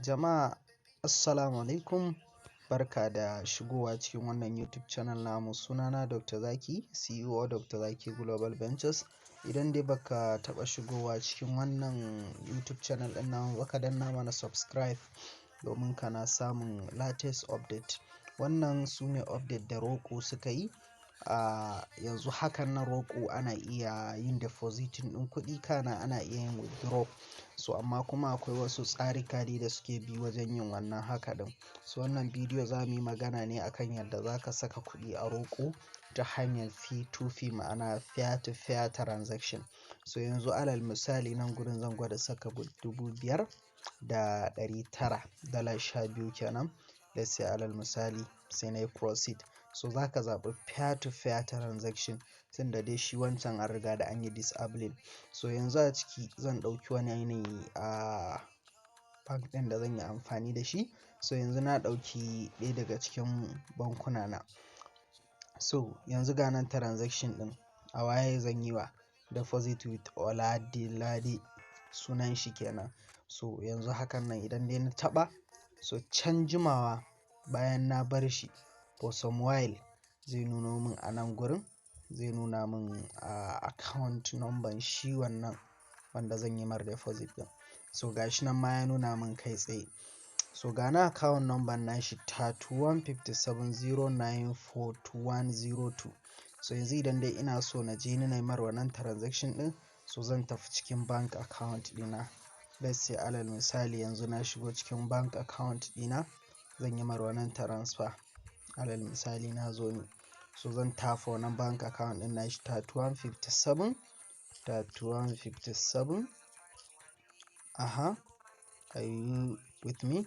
Jama'a, assalamu alaikum. Barka da shigowa cikin wannan YouTube channel namu. Sunana Dr. Zaki, CEO Dr. Zaki Global Ventures. Idan dai baka taɓa shigowa cikin wannan YouTube channel ɗin namu ba, ka danna mana subscribe domin kana samun latest update. Wannan su ne update da Roqqu suka yi. A yanzu hakan na Roqqu ana iya yin depositing ɗin kuɗi, kana ana iya yin withdraw. So amma kuma akwai wasu tsarika dai da suke bi wajen yin wannan haka ɗin. So wannan bidiyo za mu yi magana ne akan yadda za ka saka kuɗi a Roqqu ta hanyar P2P, ma'ana peer to peer transaction. So yanzu alal misali, nan gurin zan gwada saka 5,900, $12 kenan. Let's say, alal misali, sai na yi proceed. So za ka zaɓi peer to peer transaction, tunda dai shi wancan an riga da an yi disabling. So yanzu a ciki zan ɗauki wani yanayi a bank ɗin da zan yi amfani da shi. So yanzu na ɗauki ɗaya daga cikin bankuna na. So yanzu ga nan transaction ɗin, a waye zan yi wa deposit? With Oladilade sunan shi kenan. So yanzu hakan nan idan dai na taɓa, so can jimawa bayan na bar shi for some while, zai nuno min a nan gurin, zai nuna min account number shi wannan wanda zan yi mar deposit ɗin. So ga shi nan ma ya nuna min kai tsaye. So ga na account number nashi, 3157094102. So yanzu idan dai ina so na je ni na yi mar wannan transaction ɗin, so zan tafi cikin bank account ɗina. Let's say, alal misali, yanzu na shigo cikin bank account ɗina, zan yi mar wannan transfer. Alal misali, na zo ni. So zan tafa wannan bank account ɗin nashi, 3157 3157. Aha, are you with me?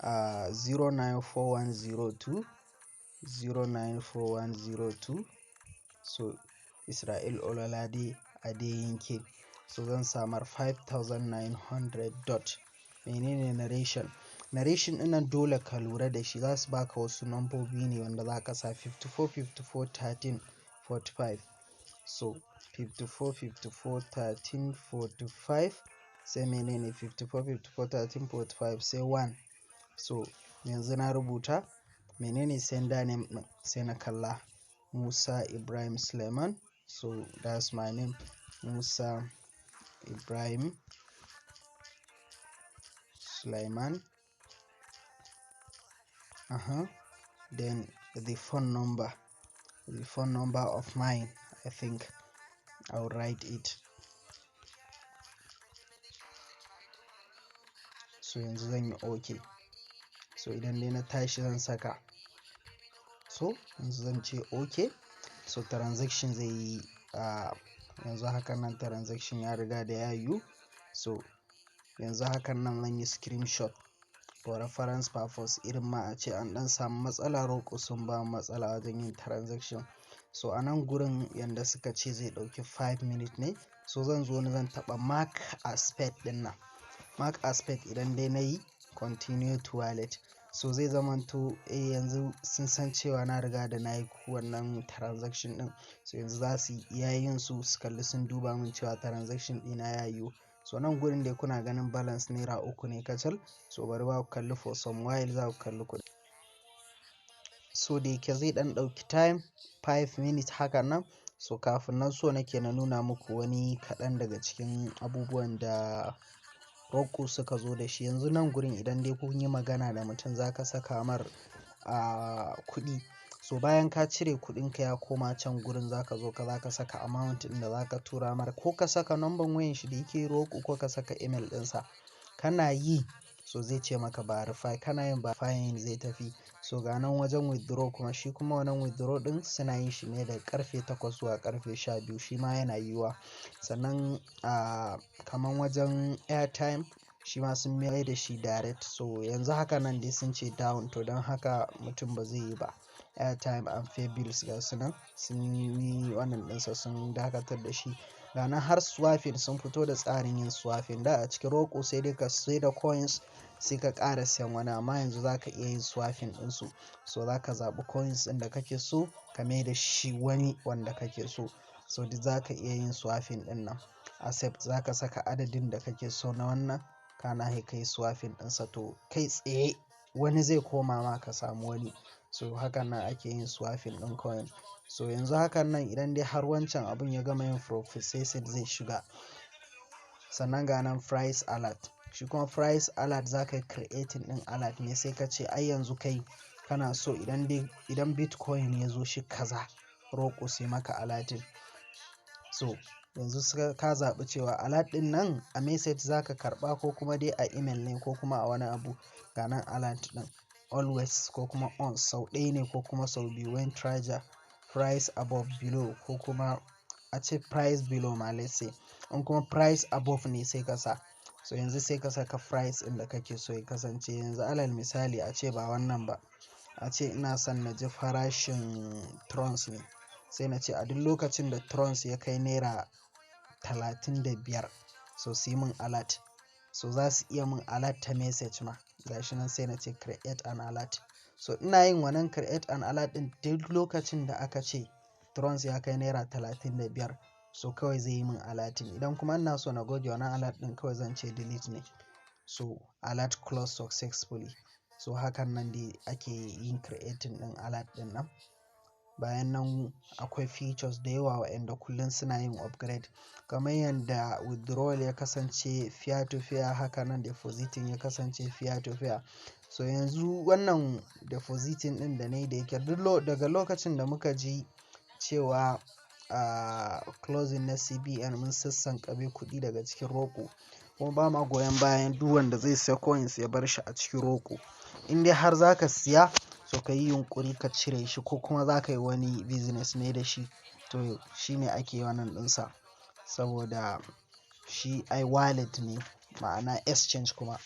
094102 094102. So Israel Ololade Adeyinke. So zan samar 5900 dot menene narration. Narration ɗinnan dole ka lura da shi, za su baka wasu nambobi ne wanda za ka sa 54 54 13 45. So 54 54 13 45, sai menene? 54 54 13 45, sai 1. So yanzu na rubuta menene sender name ɗin, sai na kalla Musa Ibrahim Suleiman. So that's my name, Musa Ibrahim Suleiman. Then the phone number of mine, I think I'll write it. So yanzu zan yi okay. So idan dai na tashi zan saka. So yanzu zan ce okay. So transaction zai yi, yanzu hakan nan transaction ya riga da ya yiwu. So yanzu hakan nan zan yi screenshot for reference purpose, irin ma a ce an ɗan samu matsala, Roqqu sun ba matsala wajen yin transaction. So a nan gurin yanda suka ce zai ɗauki 5 minutes ne. So zan zo ni zan taɓa mark as paid ɗin nan. Mark as paid, idan dai na yi continue to wallet. So zai zamanto, eh, yanzu sun san cewa na riga da na yi wannan transaction ɗin. So yanzu za su yi iya yin su, su kalli, sun duba min cewa transaction ɗina ya yiwu. So nan gurin dai kuna ganin balance ₦3 ne kacal. So bari ba ku kalli, for some while za ku kalli kuɗi. So da yake zai ɗan ɗauki time, 5 minutes hakan nan. So kafin nan, so nake na nuna muku wani kaɗan daga cikin abubuwan da Roqqu suka zo da shi. Yanzu nan gurin idan dai kun yi magana da mutum, za ka saka mar kuɗi. So bayan ka cire kuɗinka ya koma can gurin, za ka zo ka za ka saka amount ɗin da za ka tura mar, ko ka saka number wayan shi da yake Roqqu, ko ka saka email ɗinsa. Kana yi, so zai ce maka verify, kana yin verifying zai tafi. So ga nan wajen withdraw kuma, shi kuma wannan withdraw ɗin suna yin shi ne daga karfe 8 zuwa karfe 12, shi ma yana yiwuwa. Sannan kaman wajen airtime, shi ma sun mai da shi direct. So yanzu haka nan dai sun ce down, to don haka mutum ba zai yi ba. Airtime and pay bills, ga su nan sun yi wannan ɗinsa, sun dakatar da shi. Ga nan har swapping, sun fito da tsarin yin swapping. Da a cikin Roqqu sai dai ka sai da coins sai ka ƙara siyan wani, amma yanzu za ka iya yin swapping ɗinsu. So za ka zaɓi coins ɗin da kake so ka mai da shi wani wanda kake so. So duk za ka iya yin swapping ɗin nan. Accept, za ka saka adadin da kake so na wannan, ka Kana sai kai swapping ɗinsa, to kai tsaye wani zai koma ma ka samu wani. So hakan nan ake yin swapping ɗin coin. So yanzu hakan nan idan dai har wancan abun ya gama yin processing zai shiga. Sannan ga nan price alert. Shi kuma price alert za ka yi creating ɗin alert ne, sai ka ce ai yanzu kai kana so idan Bitcoin ya zo shi kaza, Roqqu sai maka alerting. So yanzu ka zaɓi cewa alert ɗin nan a message za ka karɓa ko kuma dai a email ne ko kuma a wani abu. Ga nan alert ɗin always ko kuma on, sau ɗaya ne ko kuma sau biyu, when trigger, price above, below, ko kuma a ce price below ma, let's say. In kuma price above ne sai ka sa. So yanzu sai ka saka price ɗin da kake so ya kasance. Yanzu alal misali a ce ba wannan ba, a ce ina son na ji farashin Trons ne, sai na ce a duk lokacin da Trons ya kai naira 35, so su yi min alert. So za su iya min alert ta message ma. Gashi nan sai na ce create an alert. So ina yin wannan create an alert ɗin, duk lokacin da aka ce Trons ya kai naira 35, so kawai zai yi min alerting. Idan kuma ina so na goge wannan alert ɗin, kawai zan ce delete ne. So alert close successfully. So hakan nan dai ake yin creating ɗin alert ɗin nan. Bayan nan akwai features da yawa waɗanda kullum suna yin upgrade. Kamar yadda withdrawal ya kasance peer to peer, haka nan depositing ya kasance peer to peer. So yanzu wannan depositing ɗin da na yi, da yake duk daga lokacin da muka ji cewa closing na CBN, mun sassanƙame kuɗi daga cikin Roqqu. Kuma ba ma goyon bayan duk wanda zai siya coins ya bar shi a cikin Roqqu. In dai har za ka siya, so ka yi yunƙuri ka cire shi ko kuma za ka yi wani business ne da shi, to shi ne ake wannan ɗinsa. Saboda shi ai wallet ne, ma'ana exchange kuma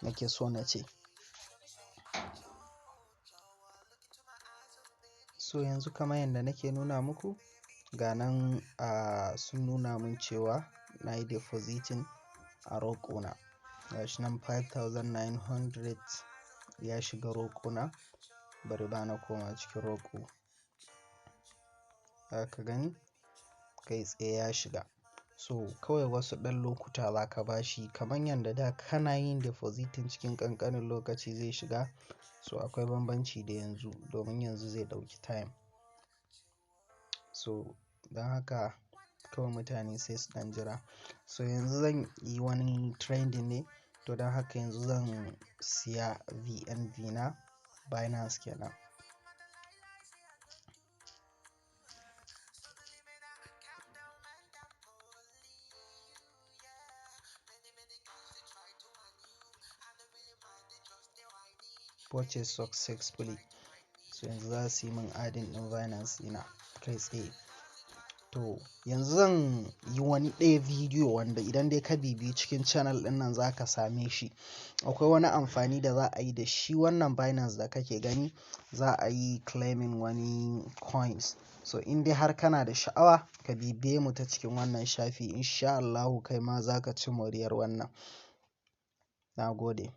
nake so na ce. So yanzu kamar yadda nake nuna muku, ga nan sun nuna mun cewa na yi depositing a Roqqu na. Gashi nan 5,900 ya shiga Roqqu na. Bari ba na koma cikin Roqqu. Zaka gani kai tsaye ya shiga. So kawai wasu ɗan lokuta za ka bashi kamar yadda da kana yin depositing cikin ƙanƙanin lokaci zai shiga. So akwai bambanci da yanzu, domin yanzu zai ɗauki time. So don haka kawai mutane sai su ɗan jira. So yanzu zan yi wani trending ne, to don haka yanzu zan siya BNB na Binance kenan. Purchase successfully. So yanzu za su yi min adding ɗin Binance ɗina kai tsaye. To yanzu zan yi wani ɗaya bidiyo wanda idan dai ka bibiyi cikin channel ɗin nan za ka same shi. Akwai wani amfani da za a yi da shi wannan Binance da kake gani, za a yi claiming wani coins. So in dai har kana da sha'awa, ka bibiye mu ta cikin wannan shafi, in sha Allahu kai ma za ka ci moriyar wannan. Na gode.